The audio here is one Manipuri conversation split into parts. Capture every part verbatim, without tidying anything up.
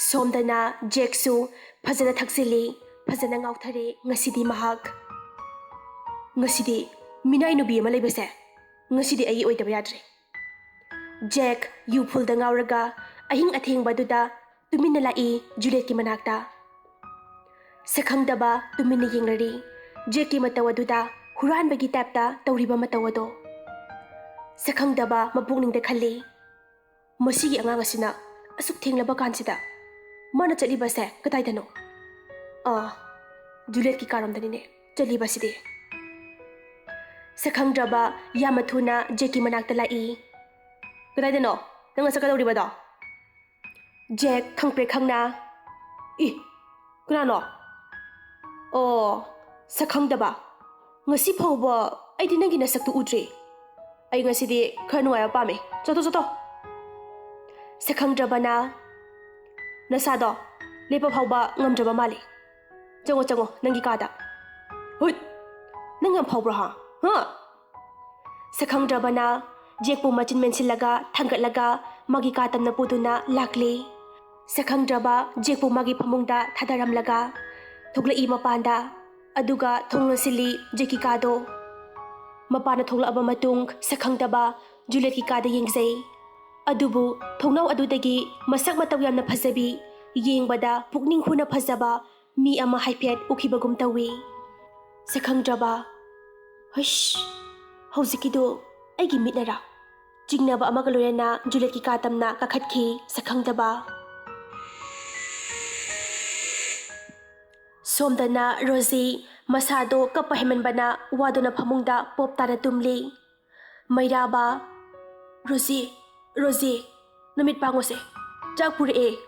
ꯁꯣꯝꯗꯅ ꯖꯦꯛꯁꯨ ꯐꯖꯅ ꯊꯛꯆꯤꯜꯂꯤ, ꯐꯖꯅ ꯉꯥꯎꯊꯔꯦ꯫ ꯉꯁꯤꯗꯤ ꯃꯍꯥꯛ, "ꯉꯁꯤꯗꯤ ꯃꯤꯅꯥꯏ ꯅꯨꯄꯤ ꯑꯃ ꯂꯩꯕꯁꯦ, ꯉꯁꯤꯗꯤ ꯑꯩꯒꯤ ꯑꯣꯏꯗꯕ ꯌꯥꯗ꯭ꯔꯦ"꯫ ꯖꯦꯛ ꯌꯨ ꯐꯨꯜꯗ ꯉꯥꯎꯔꯒ ꯑꯍꯤꯡ ꯑꯊꯦꯡꯕꯗꯨꯗ ꯇꯨꯃꯤꯟꯅ ꯂꯥꯛꯏ ꯖꯨꯂꯤꯌꯠꯀꯤ ꯃꯅꯥꯛꯇ꯫ ꯁꯛꯈꯪꯗꯕ ꯇꯨꯃꯤꯟꯅ ꯌꯦꯡꯂꯔꯤ꯫ ꯖꯦꯛꯀꯤ ꯃꯇꯧ ꯑꯗꯨꯗ ꯍꯨꯔꯥꯟꯕꯒꯤ ꯇꯥꯏꯞꯇ ꯇꯧꯔꯤꯕ ꯃꯇꯧ ꯑꯗꯣ꯫ ꯁꯛꯈꯪꯗꯕ ꯃꯄꯨꯛꯅꯤꯡꯗ ꯈꯜꯂꯤ, "ꯃꯁꯤꯒꯤ ꯑꯉꯥꯡ ꯑꯁꯤꯅ ꯑꯁꯨꯛ ꯊꯦꯡꯂꯕ ꯀꯥꯟꯁꯤꯗ ꯃꯥꯅ ꯆꯠꯂꯤꯕꯁꯦ ꯀꯗꯥꯏꯗꯅꯣ? ꯑꯥ, ꯖꯨꯂꯤꯌꯠꯀꯤ ꯀꯥꯔꯣꯝꯗꯅꯤꯅꯦ ꯆꯠꯂꯤꯕꯁꯤꯗꯤ"꯫ ꯁꯛꯈꯪꯗ꯭ꯔꯕ ꯌꯥꯝꯅ ꯊꯨꯅ ꯖꯦꯛꯀꯤ ꯃꯅꯥꯛꯇ ꯂꯥꯛꯏ꯫ "ꯀꯗꯥꯏꯗꯅꯣ ꯅꯪꯅ ꯆꯠꯀꯗꯧꯔꯤꯕꯗꯣ?" ꯖꯦꯛ ꯈꯪꯄ꯭ꯔꯦꯛ ꯈꯪꯅ, "ꯏ, ꯀꯅꯥꯅꯣ? ꯑꯣ, ꯁꯛꯈꯪꯗꯕ꯫ ꯉꯁꯤ ꯐꯥꯎꯕ ꯑꯩꯗꯤ ꯅꯪꯒꯤ ꯅꯁꯛꯇꯨ ꯎꯗ꯭ꯔꯤ꯫ ꯑꯩ ꯉꯁꯤꯗꯤ ꯈꯔ ꯅꯨꯡꯉꯥꯏꯕ ꯄꯥꯝꯃꯦ꯫ ꯆꯠꯊꯣ, ꯆꯠꯊꯣ"꯫ ꯁꯛꯈꯪꯗ꯭ꯔꯕꯅ, "ꯅꯁꯥꯗꯣ ꯂꯦꯞꯄ ꯐꯥꯎꯕ ꯉꯝꯗ꯭ꯔꯕ ꯃꯥꯜꯂꯤ꯫ ꯆꯪꯉꯣ, ꯆꯪꯉꯣ ꯅꯪꯒꯤ ꯀꯥꯗ"꯫ "ꯍꯨꯠ! ꯅꯪ ꯌꯥꯝ ꯐꯥꯎꯕ꯭ꯔꯣ, ꯍꯥ? ꯍꯥ?" ꯁꯛꯈꯪꯗ꯭ꯔꯕꯅ ꯖꯦꯛꯄꯨ ꯃꯆꯤꯟ ꯃꯦꯟꯁꯤꯜꯂꯒ ꯊꯥꯡꯒꯠꯂꯒ ꯃꯥꯒꯤ ꯀꯥ ꯇꯝꯅ ꯄꯨꯗꯨꯅ ꯂꯥꯛꯂꯤ꯫ ꯁꯛꯈꯪꯗ꯭ꯔꯕ ꯖꯦꯛꯄꯨ ꯃꯥꯒꯤ ꯐꯃꯨꯡꯗ ꯊꯥꯗꯔꯝꯂꯒ ꯊꯣꯛꯂꯛꯏ ꯃꯄꯥꯟꯗ꯫ ꯑꯗꯨꯒ ꯊꯣꯡ ꯂꯣꯟꯁꯤꯜꯂꯤ ꯖꯦꯛꯀꯤ ꯀꯥꯗꯣ꯫ ꯃꯄꯥꯟꯅ ꯊꯣꯛꯂꯛꯑꯕ ꯃꯇꯨꯡ ꯁꯛꯈꯪꯗꯕ ꯖꯨꯂꯤꯌꯠꯀꯤ ꯀꯥꯗ ꯌꯦꯡꯖꯩ꯫ ꯑꯗꯨꯕꯨ ꯊꯣꯡꯅꯥꯎ ꯑꯗꯨꯗꯒꯤ ꯃꯁꯛ ꯃꯇꯧ ꯌꯥꯝꯅ ꯐꯖꯕꯤ, ꯌꯦꯡꯕꯗ ꯄꯨꯛꯅꯤꯡ ꯍꯨꯅ ꯐꯖꯕ ꯃꯤ ꯑꯃ ꯍꯥꯏꯐꯦꯠ ꯎꯈꯤꯕꯒꯨꯝ ꯇꯧꯏ꯫ ꯁꯛꯈꯪꯗ꯭ꯔꯕ, "ꯍꯩꯁ, ꯍꯧꯖꯤꯛꯀꯤꯗꯨ ꯑꯩꯒꯤ ꯃꯤꯠꯅꯔꯥ?" ꯆꯤꯡꯅꯕ ꯑꯃꯒ ꯂꯣꯏꯅꯅ ꯖꯨꯂꯤꯌꯠꯀꯤ ꯀꯥ ꯇꯝꯅ ꯀꯥꯈꯠꯈꯤ ꯁꯛꯈꯪꯗꯕ꯫ ꯁꯣꯝꯗꯅ ꯔꯣꯖꯤ ꯃꯁꯥꯗꯣ ꯀꯞꯄ ꯍꯦꯟꯃꯟꯕꯅ ꯋꯥꯗꯨꯅ ꯐꯃꯨꯡꯗ ꯄꯣꯞ ꯇꯥꯅ ꯇꯨꯝꯂꯤ꯫ ꯃꯩꯔꯥꯕ, "ꯔꯣꯖꯤ, ꯔꯣꯖꯤ, ꯅꯨꯃꯤꯠ ꯄꯥꯡꯉꯣꯁꯦ, ꯆꯥꯛ ꯄꯨꯔꯛꯑꯦ"꯫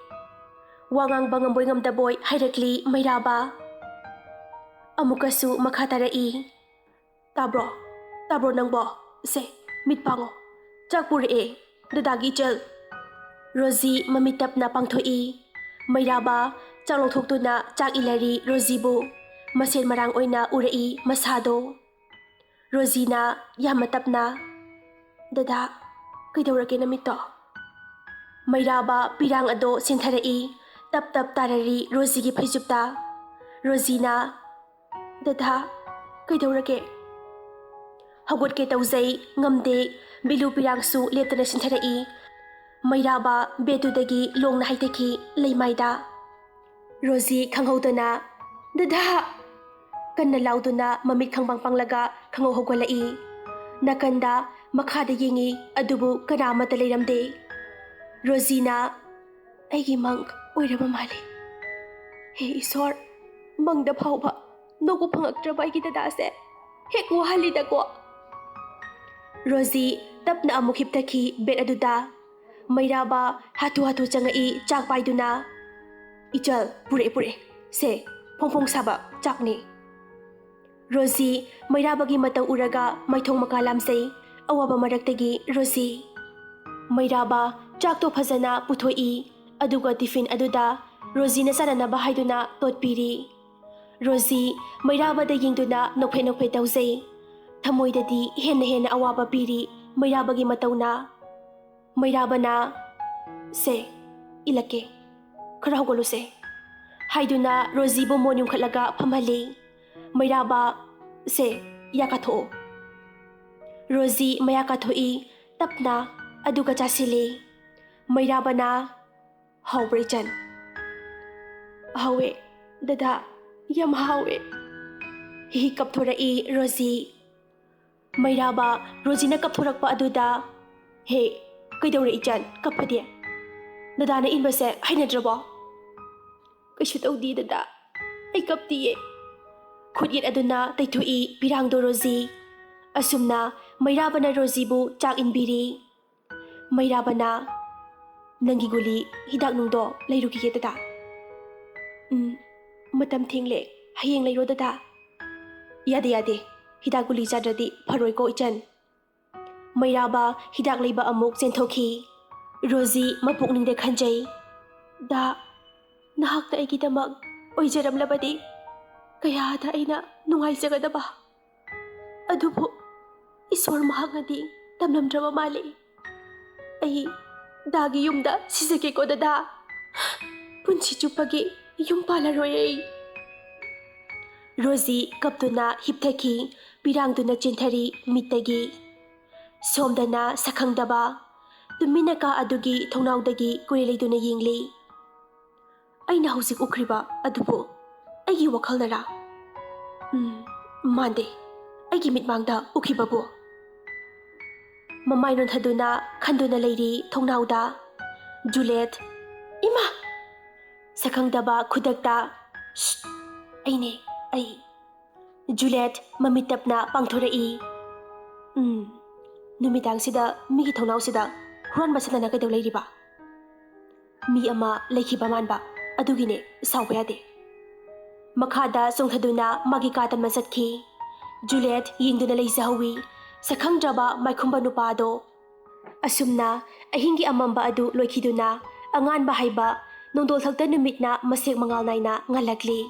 ꯋꯥ ꯉꯥꯡꯕ ꯉꯝꯕꯣꯏ ꯉꯝꯗꯕꯣꯏ ꯍꯥꯏꯔꯛꯂꯤ ꯃꯩꯔꯥꯕ꯫ ꯑꯃꯨꯛꯀꯁꯨ ꯃꯈꯥ ꯇꯥꯔꯛꯏ, "ꯇꯥꯕ꯭ꯔꯣ? ꯇꯥꯕ꯭ꯔꯣ ꯅꯪꯕꯣ? ꯁꯦ, ꯃꯤꯠ ꯄꯥꯡꯉꯣ, ꯆꯥꯛ ꯄꯨꯔꯛꯑꯦ, ꯗꯗꯥꯒꯤ ꯏꯆꯜ"꯫ ꯔꯣꯖꯤ ꯃꯃꯤꯠ ꯇꯞꯅ ꯄꯥꯡꯊꯣꯛꯏ꯫ ꯃꯩꯔꯥꯕ ꯆꯥꯛ ꯂꯧꯊꯣꯛꯇꯨꯅ ꯆꯥꯛ ꯏꯜꯂꯔꯤ ꯔꯣꯖꯤꯕꯨ꯫ ꯃꯁꯦꯟ ꯃꯔꯥꯡ ꯑꯣꯏꯅ ꯎꯔꯛꯏ ꯃꯁꯥꯗꯣ꯫ ꯔꯣꯖꯤꯅ ꯌꯥꯝꯅ ꯇꯞꯅ, "ꯗꯗꯥ, ꯀꯩꯗꯧꯔꯒꯦ ꯅꯃꯤꯠꯇꯣ?" ꯃꯩꯔꯥꯕ ꯄꯤꯔꯥꯡ ꯑꯗꯣ ꯆꯦꯟꯊꯔꯛꯏ꯫ ꯇꯞ ꯇꯞ ꯇꯥꯔꯔꯤ ꯔꯣꯖꯤꯒꯤ ꯐꯩꯖꯨꯞꯇ꯫ ꯔꯣꯖꯤꯅ, "ꯗꯗꯥ, ꯀꯩꯗꯧꯔꯒꯦ?" ꯍꯧꯒꯠꯀꯦ ꯇꯧꯖꯩ, ꯉꯝꯗꯦ꯫ ꯕꯤꯂꯨ ꯄꯤꯔꯥꯡꯁꯨ ꯂꯦꯞꯇꯅ ꯁꯤꯟꯊꯔꯛꯏ꯫ ꯃꯩꯔꯥꯕ ꯕꯦꯗꯇꯨꯗꯒꯤ ꯂꯣꯡꯅ ꯍꯥꯏꯊꯈꯤ ꯂꯩꯃꯥꯏꯗ꯫ ꯔꯣꯖꯤ ꯈꯪꯍꯧꯗꯅ, "ꯗꯗꯥ!" ꯀꯟꯅ ꯂꯥꯎꯗꯨꯅ ꯃꯃꯤꯠ ꯈꯪꯄꯥꯡ ꯄꯥꯡꯂꯒ ꯈꯪꯍꯧ ꯍꯧꯒꯠꯂꯛꯏ꯫ ꯅꯥꯀꯟꯗ ꯃꯈꯥꯗ ꯌꯦꯡꯉꯤ, ꯑꯗꯨꯕꯨ ꯀꯅꯥ ꯑꯃꯠꯇ ꯂꯩꯔꯝꯗꯦ꯫ ꯔꯣꯖꯤꯅ, "ꯑꯩꯒꯤ ꯃꯪ ꯑꯣꯏꯔꯕ ꯃꯥꯜꯂꯤ꯫ ꯍꯦ ꯏꯁꯣꯔ, ꯃꯪꯗ ꯐꯥꯎꯕ ꯅꯣꯛꯄ ꯐꯪꯉꯛꯇ꯭ꯔꯕ ꯑꯩꯒꯤ ꯗꯗꯥꯁꯦ ꯍꯦꯛ ꯋꯥꯍꯜꯂꯤꯗꯀꯣ!" ꯔꯣꯖꯤ ꯇꯞꯅ ꯑꯃꯨꯛ ꯍꯤꯞꯊꯈꯤ ꯕꯦꯗ ꯑꯗꯨꯗ꯫ ꯃꯩꯔꯥꯕ ꯍꯥꯊꯨ ꯍꯥꯊꯨ ꯆꯪꯉꯛꯏ ꯆꯥꯛ ꯄꯥꯏꯗꯨꯅ꯫ "ꯏꯆꯜ, ꯄꯨꯔꯛꯑꯦ, ꯄꯨꯔꯛꯑꯦ꯫ ꯁꯦ, ꯐꯣꯡ ꯐꯣꯡ ꯁꯥꯕ ꯆꯥꯛꯅꯤ꯫" ꯔꯣꯖꯤ ꯃꯩꯔꯥꯕꯒꯤ ꯃꯇꯧ ꯎꯔꯒ ꯃꯥꯏꯊꯣꯡ ꯃꯀꯥ ꯂꯥꯝꯖꯩ꯫ ꯑꯋꯥꯕ ꯃꯔꯛꯇꯒꯤ ꯔꯣꯖꯤ꯫ ꯃꯩꯔꯥꯕ ꯆꯥꯛꯇꯣ ꯐꯖꯅ ꯄꯨꯊꯣꯛꯏ, ꯑꯗꯨꯒ ꯇꯤꯐꯤꯟ ꯑꯗꯨꯗ ꯔꯣꯖꯤꯅ ꯆꯥꯅꯅꯕ ꯍꯥꯏꯗꯨꯅ ꯇꯣꯠꯄꯤꯔꯤ꯫ ꯔꯣꯖꯤ ꯃꯩꯔꯥꯕꯗ ꯌꯦꯡꯗꯨꯅ ꯅꯣꯛꯐꯦꯠ ꯅꯣꯛꯐꯦꯠ ꯇꯧꯖꯩ꯫ ꯊꯃꯣꯏꯗꯗꯤ ꯍꯦꯟꯅ ꯍꯦꯟꯅ ꯑꯋꯥꯕ ꯄꯤꯔꯤ ꯃꯩꯔꯥꯕꯒꯤ ꯃꯇꯧꯅ꯫ ꯃꯩꯔꯥꯕꯅ, "ꯁꯦ, ꯏꯜꯂꯛꯀꯦ, ꯈꯔ ꯍꯧꯒꯠꯂꯨꯁꯦ" ꯍꯥꯏꯗꯨꯅ ꯔꯣꯖꯤꯕꯨ ꯃꯣꯟ ꯌꯨꯡꯈꯠꯂꯒ ꯐꯝꯍꯜꯂꯤ꯫ ꯃꯩꯔꯥꯕ, "ꯁꯦ, ꯌꯥ ꯀꯥꯊꯣꯛꯑꯣ꯫" ꯔꯣꯖꯤ ꯃꯌꯥ ꯀꯥꯊꯣꯛꯏ ꯇꯞꯅ, ꯑꯗꯨꯒ ꯆꯥꯁꯤꯜꯂꯤ꯫ ꯃꯩꯔꯥꯕꯅ, "ꯍꯥꯎꯕ꯭ꯔꯥ ꯏꯆꯟ?" "ꯍꯥꯎꯋꯦ ꯗꯗꯥ, ꯌꯥꯝ ꯍꯥꯎꯋꯦ꯫" ꯍꯤ ꯀꯞꯊꯣꯔꯛꯏ ꯔꯣꯖꯤ꯫ ꯃꯩꯔꯥꯕ ꯔꯣꯖꯤꯅ ꯀꯞꯊꯣꯔꯛꯄ ꯑꯗꯨꯗ, "ꯍꯦ, ꯀꯩꯗꯧꯔꯦ ꯏꯆꯟ, ꯀꯞꯄꯗꯤ? ꯗꯗꯥꯅ ꯏꯟꯕꯁꯦ ꯍꯩꯅꯗ꯭ꯔꯕꯣ?" "ꯀꯩꯁꯨ ꯇꯧꯗꯦ ꯗꯗꯥ, ꯑꯩ ꯀꯞꯇꯤꯌꯦ꯫" ꯈꯨꯠꯌꯦꯠ ꯑꯗꯨꯅ ꯇꯩꯊꯣꯛꯏ ꯄꯤꯔꯥꯡꯗꯣ ꯔꯣꯖꯤ꯫ ꯑꯁꯨꯝꯅ ꯃꯩꯔꯥꯕꯅ ꯔꯣꯖꯤꯕꯨ ꯆꯥꯛ ꯏꯟꯕꯤꯔꯤ꯫ ꯃꯩꯔꯥꯕꯅ, "ꯅꯪꯒꯤ ꯒꯨꯂꯤ ꯍꯤꯗꯥꯛ ꯅꯨꯡꯗꯣ ꯂꯩꯔꯨꯈꯤꯒꯦ ꯗꯗꯥ꯫" "ꯎꯝ, ꯃꯇꯝ ꯊꯦꯡꯂꯦ, ꯍꯌꯦꯡ ꯂꯩꯔꯣ ꯗꯗꯥ꯫" "ꯌꯥꯗꯦ, ꯌꯥꯗꯦ, ꯍꯤꯗꯥꯛ ꯒꯨꯂꯤ ꯆꯥꯗ꯭ꯔꯗꯤ ꯐꯔꯣꯏꯀꯣ ꯏꯆꯟ꯫" ꯃꯩꯔꯥꯕ ꯍꯤꯗꯥꯛ ꯂꯩꯕ ꯑꯃꯨꯛ ꯆꯦꯟꯊꯣꯛꯈꯤ꯫ ꯔꯣꯖꯤ ꯃꯄꯨꯛꯅꯤꯡꯗ ꯈꯟꯖꯩ, "ꯗꯥ, ꯅꯍꯥꯛꯅ ꯑꯩꯒꯤꯗꯃꯛ ꯑꯣꯏꯖꯔꯝꯂꯕꯗꯤ ꯀꯌꯥꯗ ꯑꯩꯅ ꯅꯨꯡꯉꯥꯏꯖꯒꯗꯕ꯫ ꯑꯗꯨꯕꯨ ꯏꯁꯣꯔ ꯃꯍꯥꯛꯅꯗꯤ ꯇꯝꯂꯝꯗ꯭ꯔꯕ ꯃꯥꯜꯂꯤ꯫ ꯑꯩ ꯗꯥꯒꯤ ꯌꯨꯝꯗ ꯁꯤꯖꯒꯦꯀꯣ ꯗꯗꯥ꯫" ꯄꯨꯟꯁꯤ ꯆꯨꯞꯄꯒꯤ ꯌꯨꯝ ꯄꯥꯜꯂꯔꯣꯏ ꯑꯩ꯫ ꯔꯣꯖꯤ ꯀꯞꯇꯨꯅ ꯍꯤꯞꯊꯈꯤ, ꯄꯤꯔꯥꯡꯗꯨꯅ ꯆꯦꯟꯊꯔꯤ ꯃꯤꯠꯇꯒꯤ꯫ ꯁꯣꯝꯗꯅ ꯁꯛꯈꯪꯗꯕ ꯇꯨꯃꯤꯟꯅ ꯀꯥ ꯑꯗꯨꯒꯤ ꯊꯣꯡꯅꯥꯎꯗꯒꯤ ꯀꯨꯏꯔꯦ ꯂꯩꯗꯨꯅ ꯌꯦꯡꯂꯤ꯫ ꯑꯩꯅ ꯍꯧꯖꯤꯛ ꯎꯈ꯭ꯔꯤꯕ ꯑꯗꯨꯕꯨ ꯑꯩꯒꯤ ꯋꯥꯈꯜꯅꯔꯥ? ꯎꯝ, ꯃꯥꯟꯗꯦ꯫ ꯑꯩꯒꯤ ꯃꯤꯠꯃꯥꯡꯗ ꯎꯈꯤꯕꯕꯨ꯫ ꯃꯃꯥꯏ ꯅꯣꯟꯊꯗꯨꯅ ꯈꯟꯗꯨꯅ ꯂꯩꯔꯤ ꯊꯣꯡꯅꯥꯎꯗ꯫ ꯖꯨꯂꯦꯠ, "ꯏꯃꯥ!" ꯁꯛꯈꯪꯗꯕ ꯈꯨꯗꯛꯇ, "ꯁ꯭ꯠ! ꯑꯩꯅꯦ, ꯑꯩ꯫" ꯖꯨꯂꯦꯠ ꯃꯃꯤꯠ ꯇꯞꯅ ꯄꯥꯡꯊꯣꯔꯛꯏ꯫ "ꯎꯝ, ꯅꯨꯃꯤꯗꯥꯡꯁꯤꯗ ꯃꯤꯒꯤ ꯊꯣꯡꯅꯥꯎꯁꯤꯗ ꯍꯨꯔꯥꯟꯕ ꯁꯥꯟꯅꯅ ꯀꯩꯗꯧ ꯂꯩꯔꯤꯕ?" "ꯃꯤ ꯑꯃ ꯂꯩꯈꯤꯕ ꯃꯥꯟꯕ, ꯑꯗꯨꯒꯤꯅꯦ, ꯁꯥꯎꯕ ꯌꯥꯗꯦ꯫" ꯃꯈꯥꯗ ꯆꯣꯡꯊꯗꯨꯅ ꯃꯥꯒꯤ ꯀꯥ ꯇꯝꯅ ꯆꯠꯈꯤ꯫ ꯖꯨꯂꯦꯠ ꯌꯦꯡꯗꯨꯅ ꯂꯩꯖꯍꯧꯋꯤ ꯁꯛꯈꯪꯗ꯭ꯔꯕ ꯃꯥꯏꯈꯨꯝꯕ ꯅꯨꯄꯥꯗꯣ꯫ ꯑꯁꯨꯝꯅ ꯑꯍꯤꯡꯒꯤ ꯑꯃꯝꯕ ꯑꯗꯨ ꯂꯣꯏꯈꯤꯗꯨꯅ ꯑꯉꯥꯟꯕ ꯍꯥꯏꯕ ꯅꯣꯡꯗꯣꯜ ꯊꯛꯇ ꯅꯨꯃꯤꯠꯅ ꯃꯁꯦꯛ ꯃꯉꯥꯜ ꯅꯥꯏꯅ ꯉꯥꯜꯂꯛꯂꯤ꯫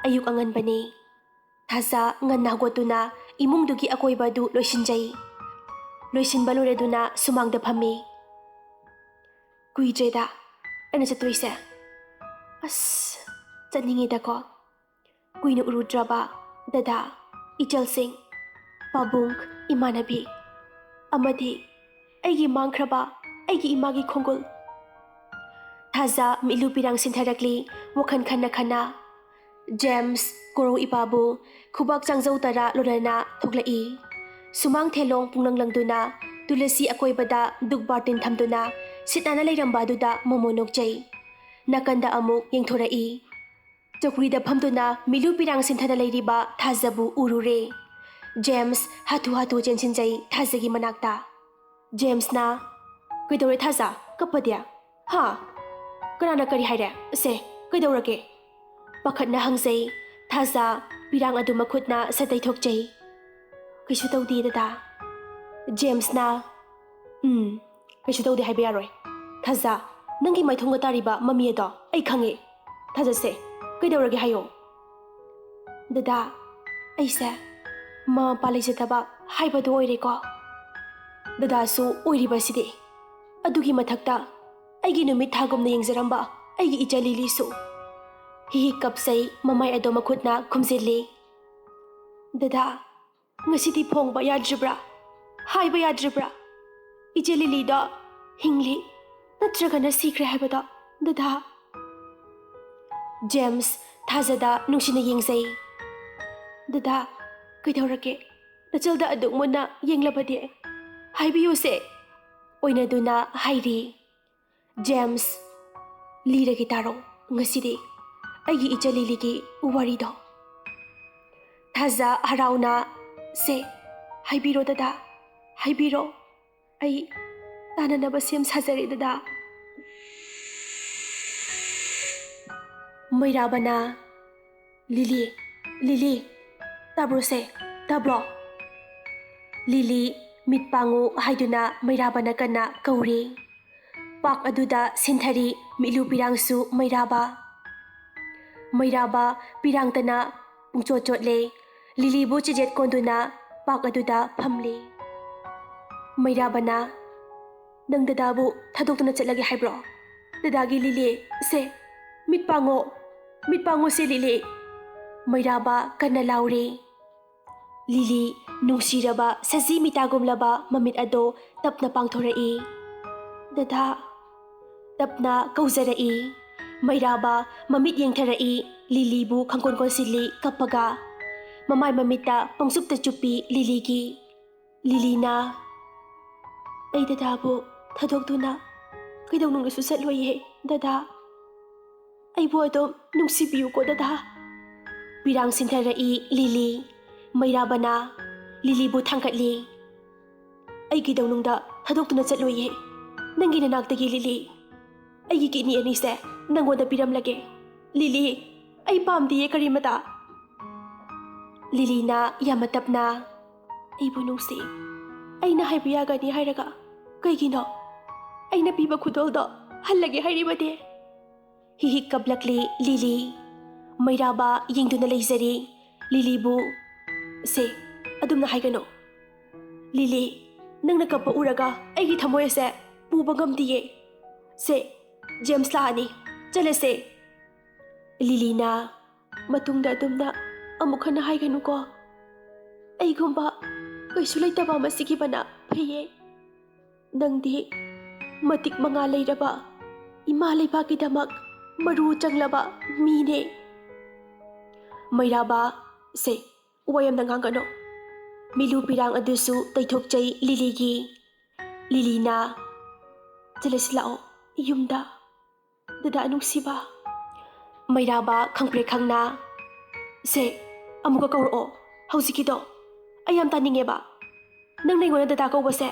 ꯑꯌꯨꯛ ꯑꯉꯟꯕꯅꯤ꯫ ꯊꯥꯖ ꯉꯟꯅ ꯍꯧꯒꯠꯇꯨꯅ ꯏꯃꯨꯡꯗꯨꯒꯤ ꯑꯀꯣꯏꯕ ꯑꯗꯨ ꯂꯣꯏꯁꯤꯟꯖꯩ꯫ ꯂꯣꯏꯁꯤꯟꯕ ꯂꯣꯏꯔꯗꯨꯅ ꯁꯨꯃꯥꯡꯗ ꯐꯝꯃꯤ꯫ "ꯀꯨꯏꯗ꯭ꯔꯦꯗ ꯑꯩꯅ ꯆꯠꯇꯣꯏꯁꯦ꯫ ꯑꯁ, ꯆꯠꯅꯤꯡꯉꯤꯗꯀꯣ꯫ ꯀꯨꯏꯅ ꯎꯔꯨꯗ꯭ꯔꯕ ꯗꯗꯥ, ꯏꯆꯜꯁꯤꯡ, ꯄꯥꯕꯨꯡ, ꯏꯃꯥꯟꯅꯕꯤ, ꯑꯃꯗꯤ ꯑꯩꯒꯤ ꯃꯥꯡꯈ꯭ꯔꯕ ꯑꯩꯒꯤ ꯏꯃꯥꯒꯤ ꯈꯣꯡꯒꯨꯜ꯫" ꯊꯥꯖ ꯃꯤꯠꯂꯨ ꯄꯤꯔꯥꯡ ꯁꯤꯟꯊꯔꯛꯂꯤ ꯋꯥꯈꯜ ꯈꯟꯅ ꯈꯟꯅ꯫ ꯖꯦꯝꯁ, ꯀꯣꯔꯧ ꯏꯄꯥꯕꯨ ꯈꯨꯕꯥꯛ ꯆꯥꯡꯖꯧ ꯇꯔꯥ ꯂꯣꯟꯅꯅ ꯊꯣꯛꯂꯛꯏ꯫ ꯁꯨꯃꯥꯡ ꯊꯦꯂꯣꯡ ꯄꯨꯡꯂꯪ ꯂꯪꯗꯨꯅ ꯇꯨꯂꯁꯤ ꯑꯀꯣꯏꯕꯗ ꯗꯨꯛ ꯕꯥꯔꯇꯤꯟ ꯊꯝꯗꯨꯅ ꯁꯤꯠ ꯅꯥꯟꯅ ꯂꯩꯔꯝꯕ ꯑꯗꯨꯗ ꯃꯣꯃꯣ ꯅꯣꯛꯆꯩ꯫ ꯅꯥꯀꯟꯗ ꯑꯃꯨꯛ ꯌꯦꯡꯊꯣꯔꯛꯏ꯫ ꯆꯧꯀ꯭ꯔꯤꯗ ꯐꯝꯗꯨꯅ ꯃꯤꯂꯨ ꯄꯤꯔꯥꯡ ꯁꯤꯟꯊꯅ ꯂꯩꯔꯤꯕ ꯊꯥꯖꯕꯨ ꯎꯔꯨꯔꯦ꯫ ꯖꯦꯝꯁ ꯍꯥꯊꯨ ꯍꯥꯊꯨ ꯆꯦꯟꯁꯤꯟꯖꯩ ꯊꯥꯖꯒꯤ ꯃꯅꯥꯛꯇ꯫ ꯖꯦꯝꯁꯅ, "ꯀꯩꯗꯧꯔꯦ ꯊꯥꯖ? ꯀꯞꯄꯗꯤ? ꯍꯥ? ꯀꯅꯥꯅ ꯀꯔꯤ ꯍꯥꯏꯔꯦ? ꯁꯦ, ꯀꯩꯗꯧꯔꯒꯦ?" ꯄꯥꯈꯠꯅ ꯍꯪꯖꯩ꯫ ꯊꯥꯖ ꯄꯤꯔꯥꯡ ꯑꯗꯨ ꯃꯈꯨꯠꯅ ꯁꯠ ꯇꯩꯊꯣꯛꯆꯩ꯫ "ꯀꯩꯁꯨ ꯇꯧꯗꯦ ꯗꯗꯥ꯫" ꯖꯦꯝꯁꯅ, "ꯎꯝ, ꯀꯩꯁꯨ ꯇꯧꯗꯦ ꯍꯥꯏꯕ ꯌꯥꯔꯣꯏ꯫ ꯊꯥꯖ, ꯅꯪꯒꯤ ꯃꯥꯏꯊꯣꯡꯒ ꯇꯥꯔꯤꯕ ꯃꯃꯤ ꯑꯗꯣ ꯑꯩ ꯈꯪꯉꯦ꯫ ꯊꯥꯖꯁꯦ, ꯀꯩꯗꯧꯔꯒꯦ ꯍꯥꯏꯌꯣ꯫" "ꯗꯗꯥ, ꯑꯩꯁꯦ ꯃꯃꯥ ꯃꯄꯥ ꯂꯩꯖꯗꯕ ꯍꯥꯏꯕꯗꯨ ꯑꯣꯏꯔꯦꯀꯣ꯫ ꯗꯗꯥꯁꯨ ꯑꯣꯏꯔꯤꯕꯁꯤꯗꯤ꯫ ꯑꯗꯨꯒꯤ ꯃꯊꯛꯇ ꯑꯩꯒꯤ ꯅꯨꯃꯤꯠ ꯊꯥꯒꯨꯝꯅ ꯌꯦꯡꯖꯔꯝꯕ ꯑꯩꯒꯤ ꯏꯆꯥ ꯂꯤꯂꯤꯁꯨ꯫ ꯍꯤꯍꯤꯛ ꯀꯞꯆꯩ, ꯃꯃꯥꯏ ꯑꯗꯣ ꯃꯈꯨꯠꯅ ꯈꯨꯝꯖꯤꯜꯂꯤ꯫ "ꯗꯗꯥ, ꯉꯁꯤꯗꯤ ꯐꯣꯡꯕ ꯌꯥꯗ꯭ꯔꯤꯕ꯭ꯔꯥ? ꯍꯥꯏꯕ ꯌꯥꯗ꯭ꯔꯤꯕ꯭ꯔꯥ? ꯏꯆꯦ ꯂꯤꯂꯤꯗꯣ ꯍꯤꯡꯂꯤ ꯅꯠꯇ꯭ꯔꯒꯅ ꯁꯤꯈ꯭ꯔꯦ ꯍꯥꯏꯕꯗꯣ, ꯗꯗꯥ?" ꯖꯦꯝꯁ ꯊꯥꯖꯗ ꯅꯨꯡꯁꯤꯅ ꯌꯦꯡꯖꯩ꯫ "ꯗꯗꯥ, ꯀꯩꯗꯧꯔꯒꯦ? ꯅꯆꯜꯗ ꯑꯗꯨꯛ ꯃꯨꯟꯅ ꯌꯦꯡꯂꯕꯗꯤ ꯍꯥꯏꯕꯤꯌꯨꯁꯦ," ꯑꯣꯏꯅꯗꯨꯅ ꯍꯥꯏꯔꯤ꯫ ꯖꯦꯝꯁ, "ꯂꯤꯔꯒꯦ ꯇꯥꯔꯣ ꯉꯁꯤꯗꯤ ꯑꯩꯒꯤ ꯏꯆꯥ ꯂꯤꯂꯤꯒꯤ ꯋꯥꯔꯤꯗꯣ꯫" ꯊꯥꯖ ꯍꯔꯥꯎꯅ, "ꯁꯦ, ꯍꯥꯏꯕꯤꯔꯣ ꯗꯗꯥ, ꯍꯥꯏꯕꯤꯔꯣ꯫ ꯑꯩ ꯇꯥꯅꯅꯕ ꯁꯦꯝ ꯁꯥꯖꯔꯦ ꯗꯗꯥ꯫" ꯃꯩꯔꯥꯕꯅ, "ꯂꯤꯂꯤ, ꯂꯤꯂꯤ, ꯇꯥꯕ꯭ꯔꯣꯁꯦ, ꯇꯥꯕ꯭ꯔꯣ?" "ꯂꯤꯂꯤ, ꯃꯤꯠ ꯄꯥꯡꯉꯨ" ꯍꯥꯏꯗꯨꯅ ꯃꯩꯔꯥꯕꯅ ꯀꯟꯅ ꯀꯧꯔꯤ꯫ ꯄꯥꯛ ꯑꯗꯨꯗ ꯁꯤꯟꯊꯔꯤ ꯃꯤꯠꯂꯨ ꯄꯤꯔꯥꯡꯁꯨ ꯃꯩꯔꯥꯕ꯫ ꯃꯩꯔꯥꯕ ꯄꯤꯔꯥꯡꯇꯅ ꯄꯨꯡꯆꯣꯠ ꯆꯣꯠꯂꯦ꯫ ꯂꯤꯂꯤꯕꯨ ꯆꯤꯖꯦꯠ ꯀꯣꯟꯗꯨꯅ ꯄꯥꯛ ꯑꯗꯨꯗ ꯐꯝꯂꯤ꯫ ꯃꯩꯔꯥꯕꯅ, "ꯅꯪ ꯗꯗꯥꯕꯨ ꯊꯥꯗꯣꯛꯇꯨꯅ ꯆꯠꯂꯒꯦ ꯍꯥꯏꯕ꯭ꯔꯣ? ꯗꯗꯥꯒꯤ ꯂꯤꯂꯤ, ꯁꯦ, ꯃꯤꯠ ꯄꯥꯡꯉꯣ, ꯃꯤꯠ ꯄꯥꯡꯉꯣ ꯁꯦ ꯂꯤꯂꯤ!" ꯃꯩꯔꯥꯕ ꯀꯟꯅ ꯂꯥꯎꯔꯤ꯫ ꯂꯤꯂꯤ ꯅꯨꯡꯁꯤꯔꯕ ꯁꯖꯤ ꯃꯤꯇꯥꯒꯨꯝꯂꯕ ꯃꯃꯤꯠ ꯑꯗꯣ ꯇꯞꯅ ꯄꯥꯡꯊꯣꯔꯛꯏ꯫ "ꯗꯗꯥ," ꯇꯞꯅ ꯀꯧꯖꯔꯛꯏ꯫ ꯃꯩꯔꯥꯕ ꯃꯃꯤꯠ ꯌꯦꯡꯊꯔꯛꯏ, ꯂꯤꯂꯤꯕꯨ ꯈꯪꯀꯣꯟ ꯀꯣꯟꯁꯤꯜꯂꯤ ꯀꯞꯄꯒ꯫ ꯃꯃꯥꯏ ꯃꯃꯤꯠꯇ ꯄꯪꯆꯨꯞꯇ ꯆꯨꯞꯄꯤ ꯂꯤꯂꯤꯒꯤ꯫ ꯂꯤꯂꯤꯅ, "ꯑꯩ ꯗꯗꯥꯕꯨ ꯊꯥꯗꯣꯛꯇꯨꯅ ꯀꯩꯗꯧꯅꯨꯡꯗꯁꯨ ꯆꯠꯂꯣꯏꯌꯦ ꯗꯗꯥ꯫ ꯑꯩꯕꯨ ꯑꯗꯨꯝ ꯅꯨꯡꯁꯤꯕꯤꯌꯨꯀꯣ ꯗꯗꯥ꯫" ꯄꯤꯔꯥꯡ ꯁꯤꯟꯊꯔꯛꯏ ꯂꯤꯂꯤ꯫ ꯃꯩꯔꯥꯕꯅ ꯂꯤꯂꯤꯕꯨ ꯊꯥꯡꯒꯠꯂꯤ꯫ "ꯑꯩ ꯀꯩꯗꯧꯅꯨꯡꯗ ꯊꯥꯗꯣꯛꯇꯨꯅ ꯆꯠꯂꯣꯏꯌꯦ ꯅꯪꯒꯤ ꯅꯅꯥꯛꯇꯒꯤ ꯂꯤꯂꯤ꯫ ꯑꯩꯒꯤ ꯀꯤꯠꯅꯤ ꯑꯅꯤꯁꯦ ꯅꯪꯉꯣꯟꯗ ꯄꯤꯔꯝꯂꯒꯦ꯫ ꯂꯤꯂꯤ, ꯑꯩ ꯄꯥꯝꯗꯤꯌꯦ ꯀꯔꯤꯃꯇ꯫" ꯂꯤꯂꯤꯅ ꯌꯥꯝꯅ ꯇꯞꯅ, "ꯑꯩꯕꯨ ꯅꯨꯡꯁꯤ, ꯑꯩꯅ ꯍꯥꯏꯕ ꯌꯥꯒꯅꯤ ꯍꯥꯏꯔꯒ ꯀꯩꯒꯤꯅꯣ ꯑꯩꯅ ꯄꯤꯕ ꯈꯨꯗꯣꯜꯗꯣ ꯍꯜꯂꯒꯦ ꯍꯥꯏꯔꯤꯕꯗꯤ?" ꯍꯤꯍꯤꯛ ꯀꯞꯂꯛꯂꯤ ꯂꯤꯂꯤ꯫ ꯃꯩꯔꯥꯕ ꯌꯦꯡꯗꯨꯅ ꯂꯩꯖꯔꯤ ꯂꯤꯂꯤꯕꯨ꯫ "ꯁꯦ, ꯑꯗꯨꯝꯅ ꯍꯥꯏꯒꯅꯨ꯫ ꯂꯤꯂꯤ, ꯅꯪꯅ ꯀꯞꯄ ꯎꯔꯒ ꯑꯩꯒꯤ ꯊꯃꯣꯏ ꯑꯁꯦ ꯄꯨꯕ ꯉꯝꯗꯤꯌꯦ꯫ ꯁꯦ, ꯖꯦꯝꯁ ꯂꯥꯛꯑꯅꯤ꯫ ꯆꯠꯂꯁꯦ꯫ ꯂꯤꯂꯤꯅ ꯃꯇꯨꯡꯗ ꯑꯗꯨꯝꯅ ꯑꯃꯨꯛ ꯍꯟꯅ ꯍꯥꯏꯒꯅꯨꯀꯣ꯫ ꯑꯩꯒꯨꯝꯕ ꯀꯩꯁꯨ ꯂꯩꯇꯕ ꯑꯃ ꯁꯤꯈꯤꯕꯅ ꯐꯩꯌꯦ꯫ ꯅꯪꯗꯤ ꯃꯇꯤꯛ ꯃꯉꯥ ꯂꯩꯔꯕ ꯏꯃꯥ ꯂꯩꯕꯥꯛꯀꯤꯗꯃꯛ ꯃꯔꯨ ꯆꯪꯂꯕ ꯃꯤꯅꯦ꯫ ꯃꯩꯔꯥꯕ, ꯁꯦ, ꯋꯥ ꯌꯥꯝꯅ ꯉꯥꯡꯒꯅꯨ꯫ ꯃꯤꯂꯨ ꯄꯤꯔꯥꯡ ꯑꯗꯨꯁꯨ ꯇꯩꯊꯣꯛꯆꯩ ꯂꯤꯂꯤꯒꯤ꯫ ꯂꯤꯂꯤꯅ, ꯆꯠꯂꯁꯤ ꯂꯥꯛꯑꯣ ꯌꯨꯝꯗ꯫ ꯗꯗꯥ ꯅꯨꯡꯁꯤꯕ꯫ ꯃꯩꯔꯥꯕ ꯈꯪꯄ꯭ꯔꯦꯛ ꯈꯪꯅ, ꯁꯦ, ꯑꯃꯨꯛꯀ ꯀꯧꯔꯛꯑꯣ꯫ ꯍꯧꯖꯤꯛꯀꯤꯗꯣ ꯑꯩ ꯌꯥꯝ ꯇꯥꯅꯤꯡꯉꯦꯕ꯫ ꯅꯪꯅ ꯑꯩꯉꯣꯟꯗ ꯗꯗꯥ ꯀꯧꯕꯁꯦ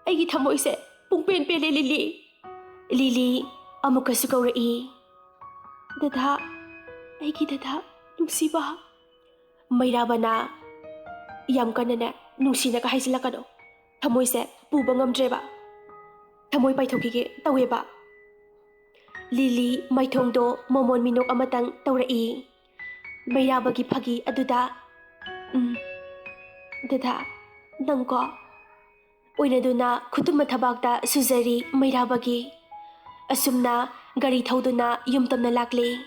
ꯑꯩꯒꯤ ꯊꯃꯣꯏꯁꯦ ꯄꯨꯡꯄꯦꯟ ꯄꯦꯜꯂꯦ, ꯂꯤꯂꯤ꯫ ꯂꯤꯂꯤ ꯑꯃꯨꯛꯀꯁꯨ ꯀꯧꯔꯛꯏ, ꯗꯗꯥ, ꯑꯩꯒꯤ ꯗꯗꯥ ꯅꯨꯡꯁꯤꯕ꯫ ꯃꯩꯔꯥꯕꯅ ꯌꯥꯝ ꯀꯟꯅꯅꯦ ꯅꯨꯡꯁꯤꯅꯒ ꯍꯥꯏꯖꯤꯜꯂꯛꯀꯅꯣ꯫ ꯊꯃꯣꯏꯁꯦ ꯄꯨꯕ ꯉꯝꯗ꯭ꯔꯦꯕ꯫ ꯊꯃꯣꯏ ꯄꯥꯏꯊꯣꯛꯈꯤꯒꯦ ꯇꯧꯋꯦꯕ꯫ ꯂꯤꯂꯤ ꯃꯥꯏꯊꯣꯡꯗꯣ ꯃꯣꯃꯣꯟ ꯃꯤꯅꯣꯛ ꯑꯃꯇꯪ ꯇꯧꯔꯛꯏ꯫ ꯃꯩꯔꯥꯕꯒꯤ ꯐꯥꯒꯤ ꯑꯗꯨꯗ, "ꯎꯝ, ꯗꯗꯥ, ꯅꯪꯀꯣ?" ꯑꯣꯏꯅꯗꯨꯅ ꯈꯨꯇꯨꯝ ꯃꯊꯕꯥꯛꯇ ꯁꯨꯖꯔꯤ ꯃꯩꯔꯥꯕꯒꯤ꯫ ꯑꯁꯨꯝꯅ ꯒꯥꯔꯤ ꯊꯧꯗꯨꯅ ꯌꯨꯝ ꯇꯝꯅ ꯂꯥꯛꯂꯤ꯫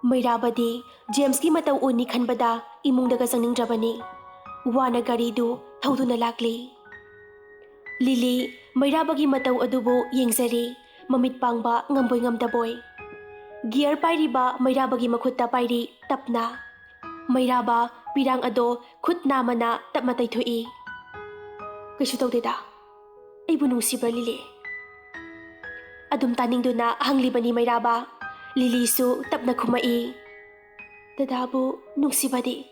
ꯃꯩꯔꯥꯕꯗꯤ ꯖꯦꯝꯁꯀꯤ ꯃꯇꯧ ꯎꯅꯤ ꯈꯟꯕꯗ ꯏꯃꯨꯡꯗꯒ ꯆꯪꯅꯤꯡꯗ꯭ꯔꯕꯅꯤ꯫ ꯋꯥꯅ ꯒꯥꯔꯤꯗꯨ ꯊꯧꯗꯨꯅ ꯂꯥꯛꯂꯤ꯫ ꯂꯤꯂꯤ ꯃꯩꯔꯥꯕꯒꯤ ꯃꯇꯧ ꯑꯗꯨꯕꯨ ꯌꯦꯡꯖꯔꯤ, ꯃꯃꯤꯠ ꯄꯥꯡꯕ ꯉꯝꯕꯣꯏ ꯉꯝꯗꯕꯣꯏ꯫ ꯒꯤꯌꯔ ꯄꯥꯏꯔꯤꯕ ꯃꯩꯔꯥꯕꯒꯤ ꯃꯈꯨꯠꯇ ꯄꯥꯏꯔꯤ ꯇꯞꯅ꯫ ꯃꯩꯔꯥꯕ ꯄꯤꯔꯥꯡ ꯑꯗꯣ ꯈꯨꯠ ꯅꯥꯝꯃꯅ ꯇꯞꯅ ꯇꯩꯊꯣꯛꯏ꯫ "ꯀꯩꯁꯨ ꯇꯧꯗꯦꯗ꯫ ꯑꯩꯕꯨ ꯅꯨꯡꯁꯤꯕ꯭ꯔꯥ, ꯂꯤꯂꯤ?" ꯑꯗꯨꯝ ꯇꯥꯅꯤꯡꯗꯨꯅ ꯍꯪꯂꯤꯕꯅꯤ ꯃꯩꯔꯥꯕ꯫ ꯂꯤꯂꯤꯁꯨ ꯇꯞꯅ ꯈꯨꯝꯃꯛꯏ, "ꯗꯗꯥꯕꯨ ꯅꯨꯡꯁꯤꯕꯗꯤ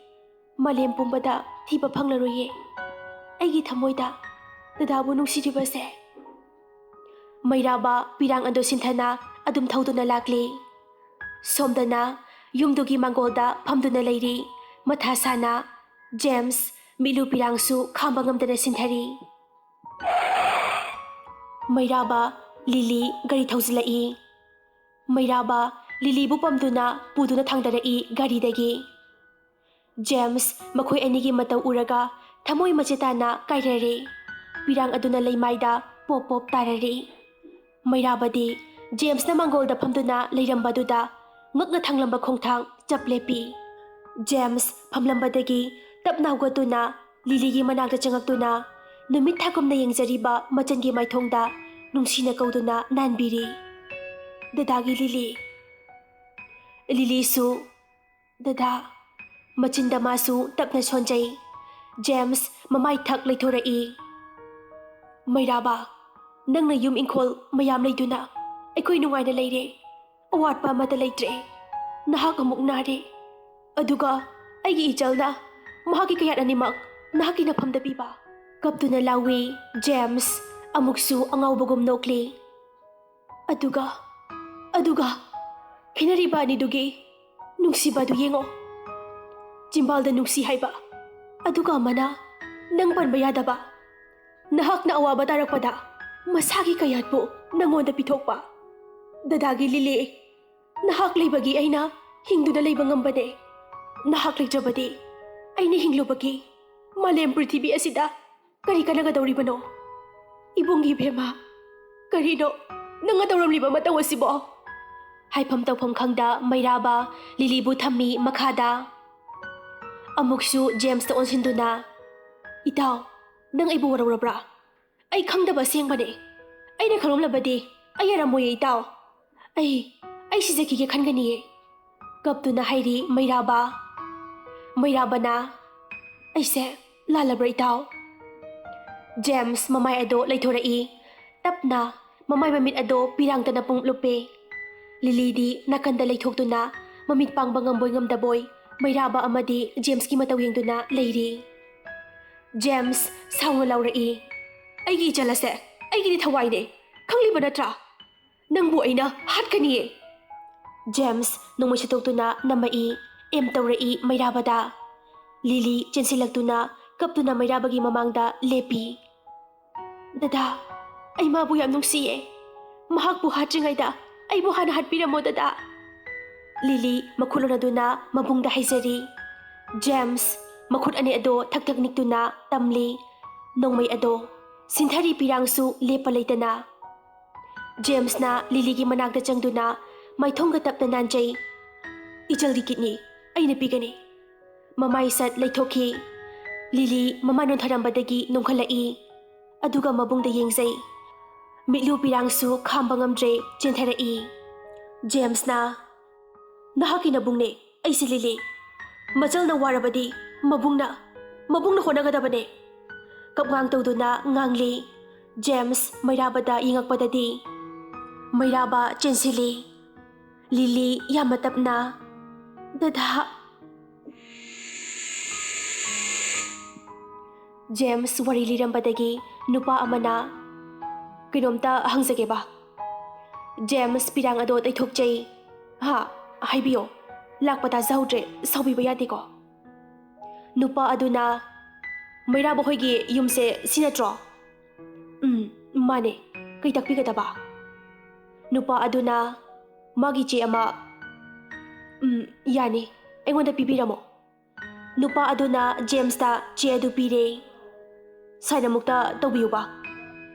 ꯃꯥꯂꯦꯝ ꯄꯨꯝꯕꯗ ꯊꯤꯕ ꯐꯪꯂꯔꯣꯏꯌꯦ꯫ ꯑꯩꯒꯤ ꯊꯃꯣꯏꯗ ꯗꯗꯥꯕꯨ ꯅꯨꯡꯁꯤꯔꯤꯕꯁꯦ꯫" ꯃꯩꯔꯥꯕ ꯄꯤꯔꯥꯡ ꯑꯗꯨ ꯁꯤꯟꯊꯅ ꯑꯗꯨꯝ ꯊꯧꯗꯨꯅ ꯂꯥꯛꯂꯤ꯫ ꯁꯣꯝꯗꯅ ꯌꯨꯝꯗꯨꯒꯤ ꯃꯥꯡꯒꯣꯜꯗ ꯐꯝꯗꯨꯅ ꯂꯩꯔꯤ ꯃꯊꯥ ꯁꯥꯅ ꯖꯦꯝꯁ, ꯃꯤꯠꯂꯨ ꯄꯤꯔꯥꯡꯁꯨ ꯈꯥꯡꯕ ꯉꯝꯗꯅ ꯁꯤꯟꯊꯔꯤ꯫ ꯃꯩꯔꯥꯕ, ꯂꯤꯂꯤ ꯒꯥꯔꯤ ꯊꯧꯖꯤꯜꯂꯛꯏ꯫ ꯃꯩꯔꯥꯕ ꯂꯤꯂꯤꯕꯨ ꯄꯝꯗꯨꯅ ꯄꯨꯗꯨꯅ ꯊꯥꯡꯗꯔꯛꯏ ꯒꯥꯔꯤꯗꯒꯤ꯫ ꯖꯦꯝꯁ ꯃꯈꯣꯏ ꯑꯅꯤꯒꯤ ꯃꯇꯧ ꯎꯔꯒ ꯊꯃꯣꯏ ꯃꯆꯦꯠ ꯇꯥꯅ ꯀꯥꯏꯔꯔꯦ꯫ ꯄꯤꯔꯥꯡ ꯑꯗꯨꯅ ꯂꯩꯃꯥꯏꯗ ꯄꯣꯞ ꯄꯣꯞ ꯇꯥꯔꯔꯦ꯫ ꯃꯩꯔꯥꯕꯗꯤ ꯖꯦꯝꯁꯅ ꯃꯥꯡꯒꯣꯜꯗ ꯐꯝꯗꯨꯅ ꯂꯩꯔꯝꯕꯗꯨꯗ ꯉꯛꯅ ꯊꯥꯡꯂꯝꯕ ꯈꯣꯡꯊꯥꯡ ꯆꯞ ꯂꯦꯞꯄꯤ꯫ ꯖꯦꯝꯁ ꯐꯝꯂꯝꯕꯗꯒꯤ ꯇꯞꯅ ꯍꯧꯒꯠꯇꯨꯅ ꯂꯤꯂꯤꯒꯤ ꯃꯅꯥꯛꯇ ꯆꯪꯉꯛꯇꯨꯅ ꯅꯨꯃꯤꯠ ꯊꯥꯒꯨꯝꯅ ꯌꯦꯡꯖꯔꯤꯕ ꯃꯆꯟꯒꯤ ꯃꯥꯏꯊꯣꯡꯗ ꯅꯨꯡꯁꯤꯅ ꯀꯧꯗꯨꯅ ꯅꯥꯟꯕꯤꯔꯤ꯫ "ꯗꯗꯥꯒꯤ ꯂꯤꯂꯤ꯫" ꯂꯤꯂꯤꯁꯨ, "ꯗꯗꯥ꯫" ꯃꯆꯤꯟꯗ ꯃꯥꯁꯨ ꯇꯞꯅ ꯁꯣꯟꯖꯩ꯫ ꯖꯦꯝꯁ ꯃꯃꯥꯏ ꯊꯛ ꯂꯩꯊꯣꯔꯛꯏ꯫ "ꯃꯩꯔꯥꯕ, ꯅꯪꯅ ꯌꯨꯝ ꯏꯪꯈꯣꯜ ꯃꯌꯥꯝ ꯂꯩꯗꯨꯅ ꯑꯩꯈꯣꯏ ꯅꯨꯡꯉꯥꯏꯅ ꯂꯩꯔꯦ꯫ ꯑꯋꯥꯠꯄ ꯑꯃꯠꯇ ꯂꯩꯇ꯭ꯔꯦ꯫ ꯅꯍꯥꯛ ꯑꯃꯨꯛ ꯅꯥꯔꯦ꯫ ꯑꯗꯨꯒ ꯑꯩꯒꯤ ꯏꯆꯜꯅ ꯃꯍꯥꯛꯀꯤ ꯀꯌꯥꯠ ꯑꯅꯤꯃꯛ ꯅꯍꯥꯛꯀꯤ ꯅꯐꯝꯗ ꯄꯤꯕ꯫" ꯀꯞꯇꯨꯅ ꯂꯥꯎꯏ꯫ ꯖꯦꯝꯁ ꯑꯃꯨꯛꯁꯨ ꯑꯉꯥꯎꯕꯒꯨꯝ ꯅꯣꯛꯂꯤ꯫ "ꯑꯗꯨꯒ, ꯑꯗꯨꯒ ꯈꯦꯠꯅꯔꯤꯕ ꯑꯅꯤꯗꯨꯒꯤ ꯅꯨꯡꯁꯤꯕ ꯑꯗꯨ ꯌꯦꯡꯉꯣ꯫ ꯆꯤꯝꯕꯥꯜꯗ ꯅꯨꯡꯁꯤ ꯍꯥꯏꯕ, ꯑꯗꯨꯒ ꯑꯃꯅ ꯅꯪ ꯄꯟꯕ ꯌꯥꯗꯕ꯫ ꯅꯍꯥꯛꯅ ꯑꯋꯥꯕ ꯇꯥꯔꯛꯄꯗ ꯃꯁꯥꯒꯤ ꯀꯌꯥꯠꯄꯨ ꯅꯪꯉꯣꯟꯗ ꯄꯤꯊꯣꯛꯄ꯫ ꯗꯗꯥꯒꯤ ꯂꯤꯂꯤ, ꯅꯍꯥꯛ ꯂꯩꯕꯒꯤ ꯑꯩꯅ ꯍꯤꯡꯗꯨꯅ ꯂꯩꯕ ꯉꯝꯕꯅꯦ꯫ ꯅꯍꯥꯛ ꯂꯩꯇ꯭ꯔꯕꯗꯤ ꯑꯩꯅ ꯍꯤꯡꯂꯨꯕꯒꯤ ꯃꯥꯂꯦꯝ ꯄ꯭ꯔꯤꯊꯤꯕꯤ ꯑꯁꯤꯗ ꯀꯔꯤ ꯀꯥꯟꯅꯒꯗꯧꯔꯤꯕꯅꯣ? ꯏꯕꯨꯡꯒꯤ ꯏꯕꯦꯝꯃ, ꯀꯔꯤꯅꯣ ꯅꯪꯅ ꯇꯧꯔꯝꯂꯤꯕ ꯃꯇꯧ ꯑꯁꯤꯕꯣ?" ꯍꯥꯏꯐꯝ ꯇꯧꯐꯝ ꯈꯪꯗ ꯃꯩꯔꯥꯕ ꯂꯤꯂꯤꯕꯨ ꯊꯝꯃꯤ ꯃꯈꯥꯗ꯫ ꯑꯃꯨꯛꯁꯨ ꯖꯦꯝꯁꯇ ꯑꯣꯟꯁꯤꯟꯗꯨꯅ, "ꯏꯇꯥꯎ, ꯅꯪ ꯑꯩꯕꯨ ꯋꯥꯔꯧꯔꯕ꯭ꯔꯥ? ꯑꯩ ꯈꯪꯗꯕ ꯑꯁꯦꯡꯕꯅꯦ꯫ ꯑꯩꯅ ꯈꯪꯂꯝꯂꯕꯗꯤ ꯑꯩ ꯌꯥꯔꯝꯃꯣꯏꯌꯦ ꯏꯇꯥꯎ꯫ ꯑꯩ, ꯑꯩ ꯁꯤꯖꯈꯤꯒꯦ ꯈꯟꯒꯅꯤꯌꯦ꯫" ꯀꯞꯇꯨꯅ ꯍꯥꯏꯔꯤ ꯃꯩꯔꯥꯕ꯫ ꯃꯩꯔꯥꯕꯅ, "ꯑꯩꯁꯦ ꯂꯥꯜꯂꯕ꯭ꯔꯥ ꯏꯇꯥꯎ?" ꯖꯦꯝꯁ ꯃꯃꯥꯏ ꯑꯗꯣ ꯂꯩꯊꯣꯔꯛꯏ꯫ ꯇꯞꯅ ꯃꯃꯥꯏ ꯃꯃꯤꯠ ꯑꯗꯣ ꯄꯤꯔꯥꯡꯇꯅ ꯄꯨꯡꯂꯨꯞ ꯂꯨꯞꯄꯦ꯫ ꯂꯤꯂꯤꯗꯤ ꯅꯥꯀꯟꯗ ꯂꯩꯊꯣꯛꯇꯨꯅ ꯃꯃꯤꯠ ꯄꯥꯡꯕ ꯉꯝꯕꯣꯏ ꯉꯝꯗꯕꯣꯏ ꯃꯩꯔꯥꯕ ꯑꯃꯗꯤ ꯖꯦꯝꯁꯀꯤ ꯃꯇꯧ ꯌꯦꯡꯗꯨꯅ ꯂꯩꯔꯤ꯫ ꯖꯦꯝꯁ ꯁꯥꯎꯅ ꯂꯥꯎꯔꯛꯏ, "ꯑꯩꯒꯤ ꯏꯆꯜ ꯑꯁꯦ ꯑꯩꯒꯤꯗꯤ ꯊꯋꯥꯏꯅꯦ, ꯈꯪꯂꯤꯕ ꯅꯠꯇ꯭ꯔꯥ? ꯅꯪꯕꯨ ꯑꯩꯅ ꯍꯥꯠꯀꯅꯤꯌꯦ!" ꯖꯦꯝꯁ ꯅꯣꯡꯃꯩ ꯁꯠꯇꯣꯛꯇꯨꯅ ꯅꯝꯃꯛꯏ, ꯑꯦꯝ ꯇꯧꯔꯛꯏ ꯃꯩꯔꯥꯕꯗ꯫ ꯂꯤꯂꯤ ꯆꯦꯟꯁꯤꯜꯂꯛꯇꯨꯅ ꯀꯞꯇꯨꯅ ꯃꯩꯔꯥꯕꯒꯤ ꯃꯃꯥꯡꯗ ꯂꯦꯞꯄꯤ꯫ "ꯗꯗꯥ, ꯑꯩ ꯃꯥꯕꯨ ꯌꯥꯝ ꯅꯨꯡꯁꯤꯌꯦ꯫ ꯃꯍꯥꯛꯄꯨ ꯍꯥꯠꯇ꯭ꯔꯤꯉꯩꯗ ꯑꯩꯕꯨ ꯍꯥꯟꯅ ꯍꯥꯠꯄꯤꯔꯝꯃꯣ ꯗꯗꯥ꯫" ꯂꯤꯂꯤ ꯃꯈꯨꯠ ꯂꯣꯟꯅꯗꯨꯅ ꯃꯕꯨꯡꯗ ꯍꯥꯏꯖꯔꯤ꯫ ꯖꯦꯝꯁ ꯃꯈꯨꯠ ꯑꯅꯤ ꯑꯗꯣ ꯊꯛ ꯊꯛ ꯅꯤꯛꯇꯨꯅ ꯇꯝꯂꯤ꯫ ꯅꯣꯡꯃꯩ ꯑꯗꯣ ꯁꯤꯟꯊꯔꯤ ꯄꯤꯔꯥꯡꯁꯨ ꯂꯦꯞꯄ ꯂꯩꯇꯅ꯫ ꯖꯦꯝꯁꯅ ꯂꯤꯂꯤꯒꯤ ꯃꯅꯥꯛꯇ ꯆꯪꯗꯨꯅ ꯃꯥꯏꯊꯣꯡꯒ ꯇꯞꯅ ꯅꯥꯟꯖꯩ꯫ "ꯏꯆꯜꯒꯤ ꯀꯤꯠꯅꯤ ꯑꯩꯅ ꯄꯤꯒꯅꯤ꯫" ꯃꯃꯥꯏ ꯁꯠ ꯂꯩꯊꯣꯛꯈꯤ꯫ ꯂꯤꯂꯤ ꯃꯃꯥ ꯅꯣꯟꯊꯔꯝꯕꯗꯒꯤ ꯅꯣꯡꯈꯠꯂꯛꯏ꯫ ꯑꯗꯨꯒ ꯃꯕꯨꯡꯗ ꯌꯦꯡꯖꯩ꯫ ꯃꯤꯠꯂꯨ ꯄꯤꯔꯥꯡꯁꯨ ꯈꯥꯝꯕ ꯉꯝꯗ꯭ꯔꯦ, ꯆꯦꯟꯊꯔꯛꯏ꯫ ꯖꯦꯝꯁꯅ, "ꯅꯍꯥꯛꯀꯤ ꯅꯕꯨꯡꯅꯦ ꯑꯩꯁꯦ, ꯂꯤꯂꯤ꯫ ꯃꯆꯜꯅ ꯋꯥꯔꯕꯗꯤ ꯃꯕꯨꯡꯅ, ꯃꯕꯨꯡꯅ ꯍꯣꯠꯅꯒꯗꯕꯅꯦ꯫" ꯀꯞꯉꯥꯡ ꯇꯧꯗꯨꯅ ꯉꯥꯡꯂꯤ꯫ ꯖꯦꯝꯁ ꯃꯩꯔꯥꯕꯗ ꯌꯦꯡꯉꯛꯄꯗꯗꯤ ꯃꯩꯔꯥꯕ ꯆꯦꯟꯁꯤꯜꯂꯤ꯫ ꯂꯤꯂꯤ ꯌꯥꯝꯅ ꯇꯞꯅ, "ꯗꯗꯥ꯫" ꯖꯦꯝꯁ ꯋꯥꯔꯤ ꯂꯤꯔꯝꯕꯗꯒꯤ ꯅꯨꯄꯥ ꯑꯃꯅ, "ꯀꯩꯅꯣꯝꯇ ꯍꯪꯖꯒꯦꯕ꯫" ꯖꯦꯝꯁ ꯄꯤꯔꯥꯡ ꯑꯗꯣ ꯇꯩꯊꯣꯛꯆꯩ꯫ "ꯍꯥ, ꯍꯥꯏꯕꯤꯌꯣ꯫ ꯂꯥꯛꯄ ꯇꯥꯖꯍꯧꯗ꯭ꯔꯦ, ꯁꯥꯎꯕꯤꯕ ꯌꯥꯗꯦꯀꯣ꯫" ꯅꯨꯄꯥ ꯑꯗꯨꯅ, "ꯃꯩꯔꯥꯕ ꯍꯣꯏꯒꯤ ꯌꯨꯝꯁꯦ ꯁꯤ ꯅꯠꯇ꯭ꯔꯣ?" "ꯎꯝ, ꯃꯥꯅꯦ꯫ ꯀꯩ ꯇꯥꯛꯄꯤꯒꯗꯕ?" ꯅꯨꯄꯥ ꯑꯗꯨꯅ, "ꯃꯥꯒꯤ ꯆꯦ ꯑꯃ꯫" "ꯎꯝ, ꯌꯥꯅꯤ꯫ ꯑꯩꯉꯣꯟꯗ ꯄꯤꯕꯤꯔꯝꯃꯣ꯫" ꯅꯨꯄꯥ ꯑꯗꯨꯅ ꯖꯦꯝꯁꯇ ꯆꯦ ꯑꯗꯨ ꯄꯤꯔꯦ꯫ "ꯁꯥꯏꯟ ꯑꯃꯨꯛꯇ ꯇꯧꯕꯤꯌꯨꯕ,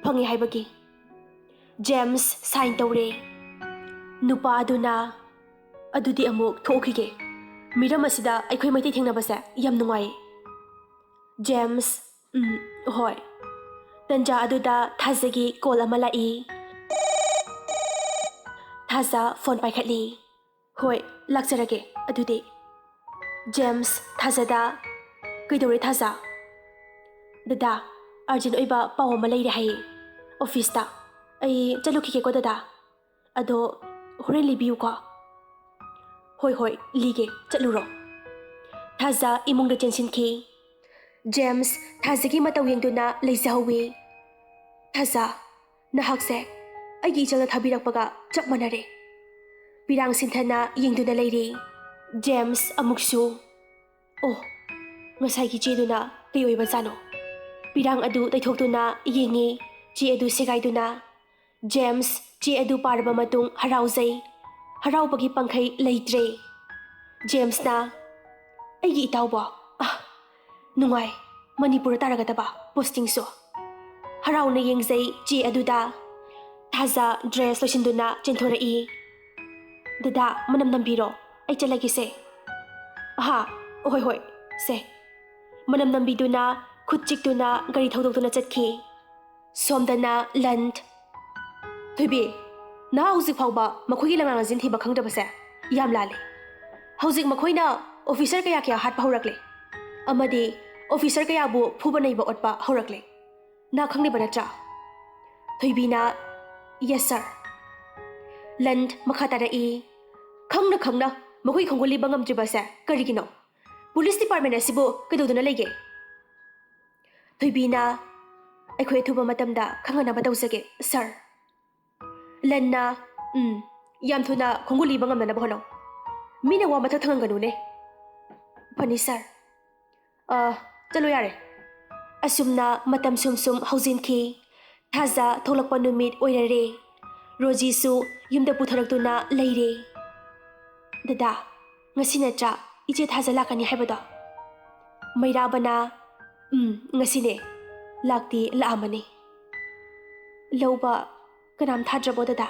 ꯐꯪꯉꯦ ꯍꯥꯏꯕꯒꯤ꯫" ꯖꯦꯝꯁ ꯁꯥꯏꯟ ꯇꯧꯔꯦ꯫ ꯅꯨꯄꯥ ꯑꯗꯨꯅ, "ꯑꯗꯨꯗꯤ ꯑꯃꯨꯛ ꯊꯣꯛꯎꯈꯤꯒꯦ꯫ ꯃꯤꯔꯝ ꯑꯁꯤꯗ ꯑꯩꯈꯣꯏ ꯃꯩꯇꯩ ꯊꯦꯡꯅꯕꯁꯦ ꯌꯥꯝ ꯅꯨꯡꯉꯥꯏꯌꯦ꯫" ꯖꯦꯝꯁ, "ꯎꯝ, ꯍꯣꯏ꯫" ꯇꯟꯖꯥ ꯑꯗꯨꯗ ꯊꯥꯖꯒꯤ ꯀꯣꯜ ꯑꯃ ꯂꯥꯛꯏ꯫ ꯊꯥꯖ ꯐꯣꯟ ꯄꯥꯏꯈꯠꯂꯤ꯫ "ꯍꯣꯏ, ꯂꯥꯛꯆꯔꯒꯦ ꯑꯗꯨꯗꯤ꯫" ꯖꯦꯝꯁ ꯊꯥꯖꯗ, "ꯀꯩꯗꯧꯔꯦ ꯊꯥꯖ?" "ꯗꯗꯥ, ꯑꯔꯖꯦꯟ ꯑꯣꯏꯕ ꯄꯥꯎ ꯑꯃ ꯂꯩꯔꯦ ꯍꯥꯏꯌꯦ ꯑꯣꯐꯤꯁꯇ꯫ ꯑꯩ ꯆꯠꯂꯨꯈꯤꯒꯦꯀꯣ ꯗꯗꯥ꯫ ꯑꯗꯣ ꯍꯣꯔꯦꯟ ꯂꯤꯕꯤꯌꯨꯀꯣ꯫" "ꯍꯣꯏ, ꯍꯣꯏ, ꯂꯤꯒꯦ, ꯆꯠꯂꯨꯔꯣ꯫" ꯊꯥꯖ ꯏꯃꯨꯡꯗ ꯆꯦꯟꯁꯤꯟꯈꯤ꯫ ꯖꯦꯝꯁ ꯊꯥꯖꯒꯤ ꯃꯇꯧ ꯌꯦꯡꯗꯨꯅ ꯂꯩꯖꯍꯧꯋꯤ꯫ "ꯊꯥꯖ, ꯅꯍꯥꯛꯁꯦ ꯑꯩꯒꯤ ꯏꯆꯜꯅ ꯊꯥꯕꯤꯔꯛꯄꯒ ꯆꯞ ꯃꯥꯟꯅꯔꯦ꯫" ꯄꯤꯔꯥꯡ ꯁꯤꯟꯊꯅ ꯌꯦꯡꯗꯨꯅ ꯂꯩꯔꯤ꯫ ꯖꯦꯝꯁ ꯑꯃꯨꯛꯁꯨ, "ꯑꯣ, ꯉꯁꯥꯏꯒꯤ ꯆꯦꯗꯨꯅ ꯀꯩ ꯑꯣꯏꯕꯖꯥꯠꯅꯣ?" ꯄꯤꯔꯥꯡ ꯑꯗꯨ ꯇꯩꯊꯣꯛꯇꯨꯅ ꯌꯦꯡꯉꯤ, ꯆꯦ ꯑꯗꯨ ꯁꯦꯒꯥꯏꯗꯨꯅ꯫ ꯖꯦꯝꯁ ꯆꯦ ꯑꯗꯨ ꯄꯥꯔꯕ ꯃꯇꯨꯡ ꯍꯔꯥꯎꯖꯩ꯫ ꯍꯔꯥꯎꯕꯒꯤ ꯄꯪꯈꯩ ꯂꯩꯇ꯭ꯔꯦ꯫ ꯖꯦꯝꯁꯅ, "ꯑꯩꯒꯤ ꯏꯇꯥꯎꯕꯣ, ꯑꯥ, ꯅꯨꯡꯉꯥꯏ, ꯃꯅꯤꯄꯨꯔꯗ ꯇꯥꯔꯒꯗꯕ ꯄꯣꯁꯇꯤꯡꯁꯨ꯫" ꯍꯔꯥꯎꯅ ꯌꯦꯡꯖꯩ ꯆꯦ ꯑꯗꯨꯗ꯫ ꯊꯥꯖ ꯗ꯭ꯔꯦꯁ ꯂꯣꯏꯁꯤꯟꯗꯨꯅ ꯆꯦꯟꯊꯣꯔꯛꯏ꯫ "ꯗꯗꯥ, ꯃꯅꯝ ꯅꯝꯕꯤꯔꯣ, ꯑꯩ ꯆꯠꯂꯒꯦꯁꯦ꯫" "ꯑꯍꯥ, ꯍꯣꯏ ꯍꯣꯏ, ꯁꯦ꯫" ꯃꯅꯝ ꯅꯝꯕꯤꯗꯨꯅ ꯈꯨꯠ ꯆꯤꯛꯇꯨꯅ ꯒꯥꯔꯤ ꯊꯧꯗꯣꯛꯇꯨꯅ ꯆꯠꯈꯤ꯫ ꯁꯣꯝꯗꯅ ꯂꯟ꯫ "ꯊꯣꯏꯕꯤ, ꯅꯍꯥ ꯍꯧꯖꯤꯛ ꯐꯥꯎꯕ ꯃꯈꯣꯏꯒꯤ ꯂꯝꯉꯥꯡ ꯂꯝꯖꯤꯟ ꯊꯤꯕ ꯈꯪꯗꯕꯁꯦ ꯌꯥꯝ ꯂꯥꯜꯂꯤ꯫ ꯍꯧꯖꯤꯛ ꯃꯈꯣꯏꯅ ꯑꯣꯐꯤꯁꯔ ꯀꯌꯥ ꯀꯌꯥ ꯍꯥꯠꯄ ꯍꯧꯔꯛꯂꯦ ꯑꯃꯗꯤ ꯑꯣꯐꯤꯁꯔ ꯀꯌꯥꯕꯨ ꯐꯨꯕ ꯅꯩꯕ ꯑꯣꯠꯄ ꯍꯧꯔꯛꯂꯦ꯫ ꯅꯍꯥꯛ ꯈꯪꯂꯤꯕ ꯅꯠꯇ꯭ꯔꯥ?" ꯊꯣꯏꯕꯤꯅ, "Yes sir꯫" ꯂꯟ ꯃꯈꯥ ꯇꯥꯔꯛꯏ, "ꯈꯪꯅ ꯈꯪꯅ ꯃꯈꯣꯏ ꯈꯣꯡꯒꯨꯜ ꯂꯤꯕ ꯉꯝꯗ꯭ꯔꯤꯕꯁꯦ ꯀꯔꯤꯒꯤꯅꯣ? ꯄꯨꯂꯤꯁ ꯗꯤꯄꯥꯔꯠꯃꯦꯟ ꯑꯁꯤꯕꯨ ꯀꯩꯗꯧꯗꯨꯅ ꯂꯩꯒꯦ?" ꯊꯣꯏꯕꯤꯅ, "ꯑꯩꯈꯣꯏ ꯑꯊꯨꯕ ꯃꯇꯝꯗ ꯈꯪꯍꯟꯅꯕ ꯇꯧꯖꯒꯦ, ꯁꯥꯔ꯫" ꯂꯟꯅ, "ꯎꯝ, ꯌꯥꯝ ꯊꯨꯅ ꯈꯣꯡꯒꯨꯜ ꯂꯤꯕ ꯉꯝꯅꯅꯕ ꯍꯣꯠꯅꯧ꯫ ꯃꯤꯅ ꯋꯥ ꯃꯊꯛ ꯊꯪꯍꯟꯒꯅꯨꯅꯦ꯫" "ꯐꯅꯤ, ꯁꯥꯔ꯫" "ꯑ, ꯆꯠꯂꯣ ꯌꯥꯔꯦ꯫" ꯑꯁꯨꯝꯅ ꯃꯇꯝ ꯁꯨꯝ ꯁꯨꯝ ꯍꯧꯖꯤꯟꯈꯤ꯫ ꯊꯥꯖ ꯊꯣꯛꯂꯛꯄ ꯅꯨꯃꯤꯠ ꯑꯣꯏꯔꯔꯦ꯫ ꯔꯣꯖꯤꯁꯨ ꯌꯨꯝꯗ ꯄꯨꯊꯔꯛꯇꯨꯅ ꯂꯩꯔꯦ꯫ "ꯗꯗꯥ, ꯉꯁꯤ ꯅꯠꯇ꯭ꯔꯥ ꯏꯆꯦ ꯊꯥꯖ ꯂꯥꯛꯀꯅꯤ ꯍꯥꯏꯕꯗꯣ?" ꯃꯩꯔꯥꯕꯅ, "ꯎꯝ, ꯉꯁꯤꯅꯦ꯫ ꯂꯥꯛꯇꯤ ꯂꯥꯛꯑꯝꯃꯅꯤ꯫" "ꯂꯧꯕ ꯀꯅꯥꯝ ꯊꯥꯗ꯭ꯔꯕꯣ ꯗꯗꯥ?"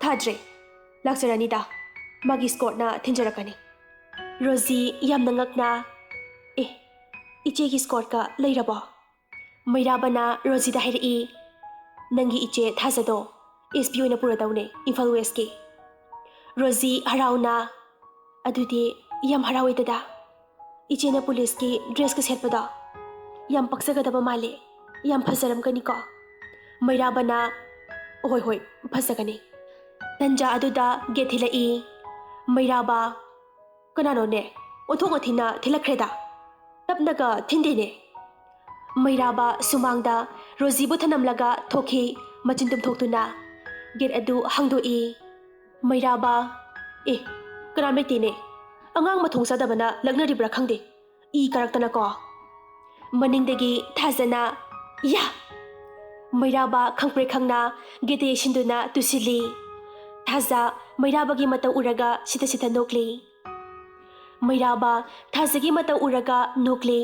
"ꯊꯥꯗ꯭ꯔꯦ꯫ ꯂꯥꯛꯆꯔꯅꯤꯗ꯫ ꯃꯥꯒꯤ ꯏꯁꯀꯣꯔꯠꯅ ꯊꯤꯟꯖꯔꯛꯀꯅꯤ꯫" ꯔꯣꯖꯤ ꯌꯥꯝꯅ ꯉꯛꯅ, "ꯑꯦ, ꯏꯆꯦꯒꯤ ꯏꯁꯀꯣꯔꯠꯀ ꯂꯩꯔꯕꯣ?" ꯃꯩꯔꯥꯕꯅ ꯔꯣꯖꯤꯗ ꯍꯥꯏꯔꯛꯏ, "ꯅꯪꯒꯤ ꯏꯆꯦ ꯊꯥꯖꯗꯣ ꯑꯦꯁ ꯄꯤ ꯑꯣꯏꯅ ꯄꯨꯔꯗꯧꯅꯦ ꯏꯝꯐꯥꯜ ꯋꯦꯁꯀꯤ꯫" ꯔꯣꯖꯤ ꯍꯔꯥꯎꯅ, "ꯑꯗꯨꯗꯤ ꯌꯥꯝ ꯍꯔꯥꯎꯋꯦ ꯗꯗꯥ꯫ ꯏꯆꯦꯅ ꯄꯨꯂꯤꯁꯀꯤ ꯗ꯭ꯔꯦꯁꯀ ꯁꯦꯠꯄꯗꯣ ꯌꯥꯝ ꯄꯛꯆꯒꯗꯕ ꯃꯥꯜꯂꯦ꯫ ꯌꯥꯝ ꯐꯖꯔꯝꯒꯅꯤꯀꯣ?" ꯃꯩꯔꯥꯕꯅ, "ꯍꯣꯏ, ꯍꯣꯏ, ꯐꯖꯒꯅꯤ꯫" ꯇꯟꯖꯥ ꯑꯗꯨꯗ ꯒꯦꯠ ꯊꯤꯜꯂꯛꯏ꯫ ꯃꯩꯔꯥꯕ, "ꯀꯅꯥꯅꯣꯅꯦ? ꯑꯣꯟꯊꯣꯛꯅ ꯊꯤꯅ ꯊꯤꯜꯂꯛꯈ꯭ꯔꯦꯗ꯫ ꯇꯞꯅꯒ ꯊꯤꯟꯗꯦꯅꯦ꯫" ꯃꯩꯔꯥꯕ ꯁꯨꯃꯥꯡꯗ ꯔꯣꯖꯤꯕꯨ ꯊꯅꯝꯂꯒ ꯊꯣꯛꯈꯤ, ꯃꯆꯤꯟ ꯇꯨꯝꯊꯣꯛꯇꯨꯅ꯫ ꯒꯦꯠ ꯑꯗꯨ ꯍꯥꯡꯗꯣꯛꯏ꯫ ꯃꯩꯔꯥꯕ, "ꯑꯦ, ꯀꯅꯥꯝ ꯂꯩꯇꯦꯅꯦ꯫ ꯑꯉꯥꯡ ꯃꯊꯣꯡ ꯆꯥꯗꯕꯅ ꯂꯛꯅꯔꯤꯕ꯭ꯔꯥ ꯈꯪꯗꯦ꯫ ꯏ ꯀꯥꯔꯛꯇꯅꯀꯣ꯫" ꯃꯅꯤꯡꯗꯒꯤ ꯊꯥꯖꯅ, "ꯌꯥ!" ꯃꯩꯔꯥꯕ ꯈꯪꯄ꯭ꯔꯦꯛ ꯈꯪꯅ ꯒꯦꯠꯇ ꯌꯩꯁꯤꯟꯗꯨꯅ ꯇꯨꯁꯤꯜꯂꯤ꯫ ꯊꯥꯖ ꯃꯩꯔꯥꯕꯒꯤ ꯃꯇꯧ ꯎꯔꯒ ꯁꯤꯊ ꯁꯤꯊ ꯅꯣꯛꯂꯤ꯫ ꯃꯩꯔꯥꯕ ꯊꯥꯖꯒꯤ ꯃꯇꯧ ꯎꯔꯒ ꯅꯣꯛꯂꯤ꯫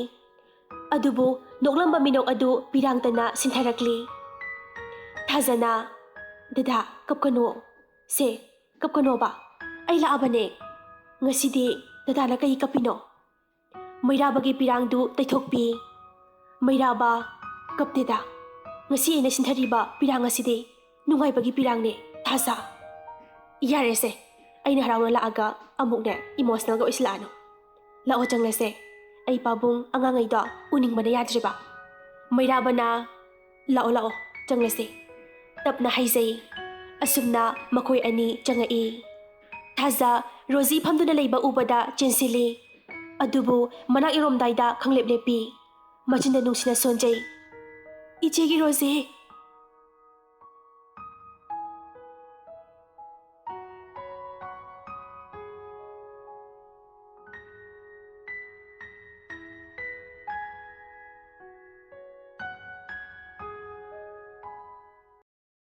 ꯑꯗꯨꯕꯨ ꯅꯣꯛꯂꯝꯕ ꯃꯤꯅꯣꯛ ꯑꯗꯨ ꯄꯤꯔꯥꯡꯇꯅ ꯁꯤꯟꯊꯔꯛꯂꯤ꯫ ꯊꯥꯖꯅ, "ꯗꯗꯥ, ꯀꯞꯀꯅꯨ꯫ ꯁꯦ, ꯀꯞꯀꯅꯣꯕ꯫ ꯑꯩ ꯂꯥꯛꯑꯕꯅꯦ꯫ ꯉꯁꯤꯗꯤ ꯗꯗꯥꯅ ꯀꯩ ꯀꯞꯄꯤꯅꯣ?" ꯃꯩꯔꯥꯕꯒꯤ ꯄꯤꯔꯥꯡꯗꯨ ꯇꯩꯊꯣꯛꯄꯤ꯫ ꯃꯩꯔꯥꯕ, "ꯀꯞꯇꯦꯗ꯫ ꯉꯁꯤ ꯑꯩꯅ ꯁꯤꯟꯊꯔꯤꯕ ꯄꯤꯔꯥꯡ ꯑꯁꯤꯗꯤ ꯅꯨꯡꯉꯥꯏꯕꯒꯤ ꯄꯤꯔꯥꯡꯅꯦ, ꯊꯥꯖ꯫" "ꯌꯥꯔꯦꯁꯦ, ꯑꯩꯅ ꯍꯔꯥꯎꯅ ꯂꯥꯛꯑꯒ ꯑꯃꯨꯛꯅꯦ emotionalꯒ ꯑꯣꯏꯁꯤꯜꯂꯛꯑꯅꯨ꯫ ꯂꯥꯛꯑꯣ, ꯆꯪꯂꯁꯦ꯫ ꯑꯩ ꯄꯥꯕꯨꯡ ꯑꯉꯥꯡꯉꯩꯗꯣ ꯎꯅꯤꯡꯕꯅ ꯌꯥꯗ꯭ꯔꯤꯕ꯫" ꯃꯩꯔꯥꯕꯅ, "ꯂꯥꯛꯑꯣ, ꯂꯥꯛꯑꯣ, ꯆꯪꯂꯁꯦ꯫" ꯇꯞꯅ ꯍꯥꯏꯖꯩ꯫ ꯑꯁꯨꯝꯅ ꯃꯈꯣꯏ ꯑꯅꯤ ꯆꯪꯉꯛꯏ꯫ ꯊꯥꯖ ꯔꯣꯖꯤ ꯐꯝꯗꯨꯅ ꯂꯩꯕ ꯎꯕꯗ ꯆꯦꯟꯁꯤꯜꯂꯤ꯫ ꯑꯗꯨꯕꯨ ꯃꯅꯥꯛ ꯌꯧꯔꯝꯗꯥꯏꯗ ꯈꯪꯂꯦꯞ ꯂꯦꯞꯄꯤ꯫ ꯃꯆꯤꯟꯗ ꯅꯨꯡꯁꯤꯅ ꯁꯣꯟꯖꯩ꯫ "ꯏꯆꯦꯒꯤ ꯔꯣꯖꯤ,